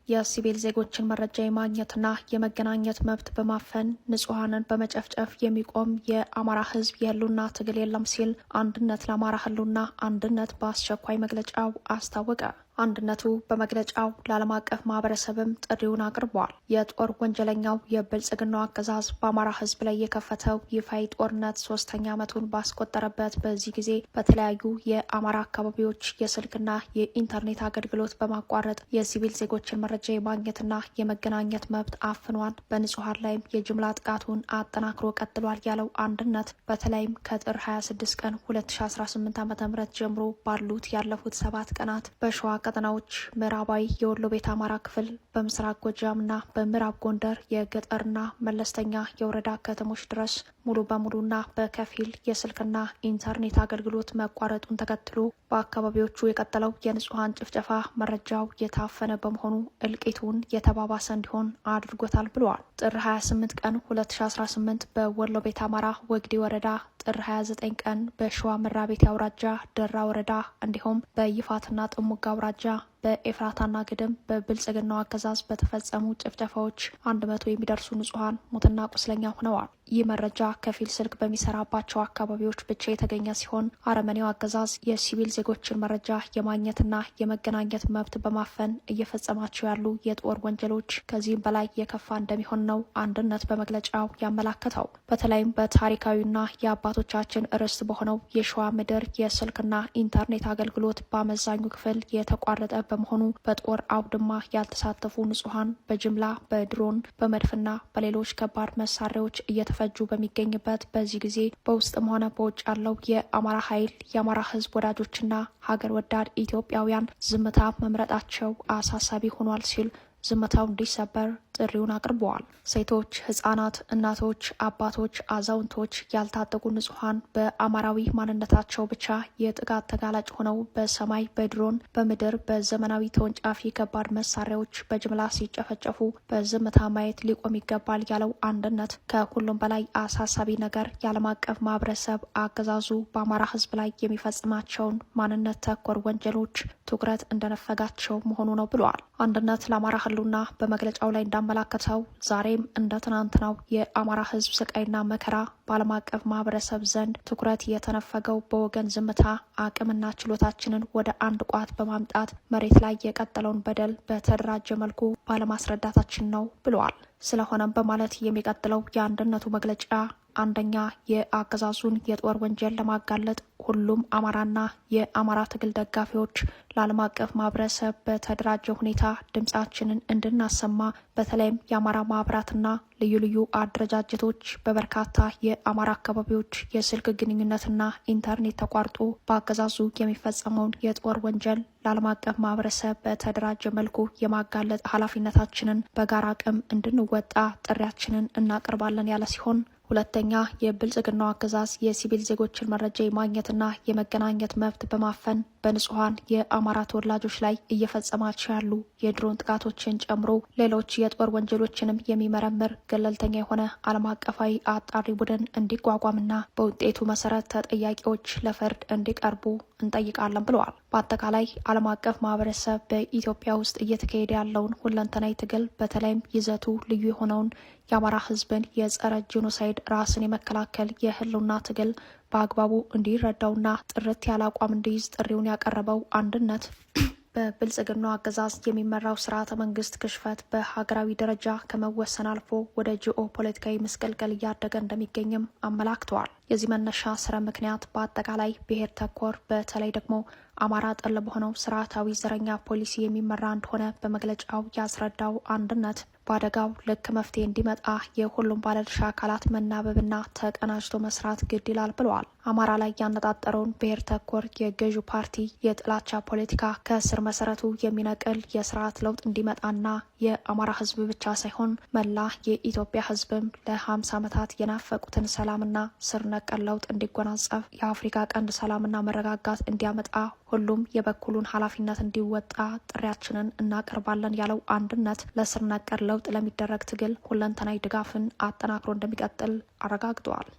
የሲቪል ዜጎችን መረጃ የማግኘትና የመገናኘት መብት በማፈን ንጹሐንን በመጨፍጨፍ የሚቆም የአማራ ሕዝብ የህልውና ትግል የለም ሲል አንድነት ለአማራ ህልውና አንድነት በአስቸኳይ መግለጫው አስታወቀ። አንድነቱ በመግለጫው ለዓለም አቀፍ ማህበረሰብም ጥሪውን አቅርበዋል። የጦር ወንጀለኛው የብልጽግናው አገዛዝ በአማራ ህዝብ ላይ የከፈተው ይፋዊ ጦርነት 3ኛ ዓመቱን ባስቆጠረበት በዚህ ጊዜ በተለያዩ የአማራ አካባቢዎች የስልክና የኢንተርኔት አገልግሎት በማቋረጥ የሲቪል ዜጎችን መረጃ የማግኘትና የመገናኘት መብት አፍኗል፣ በንጹሐን ላይም የጅምላ ጥቃቱን አጠናክሮ ቀጥሏል ያለው አንድነት በተለይም ከጥር 26 ቀን 2018 ዓ.ም ጀምሮ ባሉት ያለፉት 7 ቀናት በሸዋ ቀጠናዎች ምዕራባዊ የወሎ ቤተ አማራ ክፍል፣ በምስራቅ ጎጃምና በምዕራብ ጎንደር የገጠርና መለስተኛ የወረዳ ከተሞች ድረስ ሙሉ በሙሉና በከፊል የስልክና ኢንተርኔት አገልግሎት መቋረጡን ተከትሎ በአካባቢዎቹ የቀጠለው የንጹሐን ጭፍጨፋ መረጃው የታፈነ በመሆኑ እልቂቱን የተባባሰ እንዲሆን አድርጎታል ብለዋል። ጥር 28 ቀን 2018 በወሎ ቤተ አማራ ወግዲ ወረዳ፣ ጥር 29 ቀን በሸዋ መራቤቴ አውራጃ ደራ ወረዳ እንዲሁም በይፋትና ጥሙጋ አውራጃ በኤፍራታና ግድም በብልጽግናው አገዛዝ በተፈጸሙ ጭፍጨፋዎች 100 የሚደርሱ ንጹሐን ሙትና ቁስለኛ ሆነዋል። ይህ መረጃ ከፊል ስልክ በሚሰራባቸው አካባቢዎች ብቻ የተገኘ ሲሆን አረመኔው አገዛዝ የሲቪል ዜጎችን መረጃ የማግኘትና የመገናኘት መብት በማፈን እየፈጸማቸው ያሉ የጦር ወንጀሎች ከዚህም በላይ የከፋ እንደሚሆን ነው አንድነት በመግለጫው ያመላከተው። በተለይም በታሪካዊና የአባቶቻችን ርስት በሆነው የሸዋ ምድር የስልክና ኢንተርኔት አገልግሎት በአመዛኙ ክፍል የተቋረጠ በመሆኑ በጦር አውድማ ያልተሳተፉ ንጹሐን በጅምላ በድሮን፣ በመድፍና በሌሎች ከባድ መሳሪያዎች እየተፈጁ በሚገኝበት በዚህ ጊዜ በውስጥም ሆነ በውጭ ያለው የአማራ ኃይል፣ የአማራ ሕዝብ ወዳጆችና ሀገር ወዳድ ኢትዮጵያውያን ዝምታ መምረጣቸው አሳሳቢ ሆኗል ሲል ዝምታው እንዲሰበር ጥሪውን አቅርበዋል። ሴቶች፣ ህጻናት፣ እናቶች፣ አባቶች፣ አዛውንቶች፣ ያልታጠቁ ንጹሐን በአማራዊ ማንነታቸው ብቻ የጥቃት ተጋላጭ ሆነው በሰማይ በድሮን፣ በምድር በዘመናዊ ተወንጫፊ ከባድ መሳሪያዎች በጅምላ ሲጨፈጨፉ በዝምታ ማየት ሊቆም ይገባል ያለው አንድነት ከሁሉም በላይ አሳሳቢ ነገር የዓለም አቀፍ ማህበረሰብ አገዛዙ በአማራ ህዝብ ላይ የሚፈጽማቸውን ማንነት ተኮር ወንጀሎች ትኩረት እንደነፈጋቸው መሆኑ ነው ብለዋል። አንድነት ለአማራ ህልውና በመግለጫው ላይ እንዳመላከተው ዛሬም እንደ ትናንትናው የአማራ ህዝብ ስቃይና መከራ በዓለም አቀፍ ማህበረሰብ ዘንድ ትኩረት የተነፈገው በወገን ዝምታ አቅምና ችሎታችንን ወደ አንድ ቋት በማምጣት መሬት ላይ የቀጠለውን በደል በተደራጀ መልኩ ባለማስረዳታችን ነው ብለዋል። ስለሆነም በማለት የሚቀጥለው የአንድነቱ መግለጫ አንደኛ፣ የአገዛዙን የጦር ወንጀል ለማጋለጥ ሁሉም አማራና የአማራ ትግል ደጋፊዎች ለዓለም አቀፍ ማህበረሰብ በተደራጀ ሁኔታ ድምጻችንን እንድናሰማ በተለይም የአማራ ማህበራትና ልዩ ልዩ አደረጃጀቶች በበርካታ የአማራ አካባቢዎች የስልክ ግንኙነትና ኢንተርኔት ተቋርጦ በአገዛዙ የሚፈጸመውን የጦር ወንጀል ለዓለም አቀፍ ማህበረሰብ በተደራጀ መልኩ የማጋለጥ ኃላፊነታችንን በጋራ አቅም እንድንወጣ ጥሪያችንን እናቀርባለን ያለ ሲሆን፣ ሁለተኛ፣ የብልጽግናው አገዛዝ የሲቪል ዜጎችን መረጃ የማግኘትና የመገናኘት መብት በማፈን በንጹሐን የአማራ ተወላጆች ላይ እየፈጸማቸው ያሉ የድሮን ጥቃቶችን ጨምሮ ሌሎች የጦር ወንጀሎችንም የሚመረምር ገለልተኛ የሆነ ዓለም አቀፋዊ አጣሪ ቡድን እንዲቋቋምና በውጤቱ መሰረት ተጠያቂዎች ለፍርድ እንዲቀርቡ እንጠይቃለን ብለዋል። በአጠቃላይ ዓለም አቀፍ ማህበረሰብ በኢትዮጵያ ውስጥ እየተካሄደ ያለውን ሁለንተናዊ ትግል በተለይም ይዘቱ ልዩ የሆነውን የአማራ ሕዝብን የጸረ ጄኖሳይድ ራስን የመከላከል የህልውና ትግል በአግባቡ እንዲረዳውና ጥርት ያለ አቋም እንዲይዝ ጥሪውን ያቀረበው አንድነት በብልጽግናው አገዛዝ የሚመራው ስርዓተ መንግስት ክሽፈት በሀገራዊ ደረጃ ከመወሰን አልፎ ወደ ጂኦ ፖለቲካዊ ምስቅልቅል እያደገ እንደሚገኝም አመላክተዋል። የዚህ መነሻ ስረ ምክንያት በአጠቃላይ ብሔር ተኮር በተለይ ደግሞ አማራ ጠል በሆነው ስርዓታዊ ዘረኛ ፖሊሲ የሚመራ እንደሆነ በመግለጫው ያስረዳው አንድነት በአደጋው ልክ መፍትሄ እንዲመጣ የሁሉም ባለድርሻ አካላት መናበብና ተቀናጅቶ መስራት ግድ ይላል ብለዋል። አማራ ላይ ያነጣጠረውን ብሔር ተኮር የገዢው ፓርቲ የጥላቻ ፖለቲካ ከስር መሰረቱ የሚነቅል የስርዓት ለውጥ እንዲመጣና የአማራ ሕዝብ ብቻ ሳይሆን መላ የኢትዮጵያ ሕዝብም ለ50 ዓመታት የናፈቁትን ሰላምና ስር ነቀል ለውጥ እንዲጎናጸፍ፣ የአፍሪካ ቀንድ ሰላምና መረጋጋት እንዲያመጣ ሁሉም የበኩሉን ኃላፊነት እንዲወጣ ጥሪያችንን እናቀርባለን ያለው አንድነት ለስር ነቀል ለውጥ ለሚደረግ ትግል ሁለንተናዊ ድጋፍን አጠናክሮ እንደሚቀጥል አረጋግጠዋል።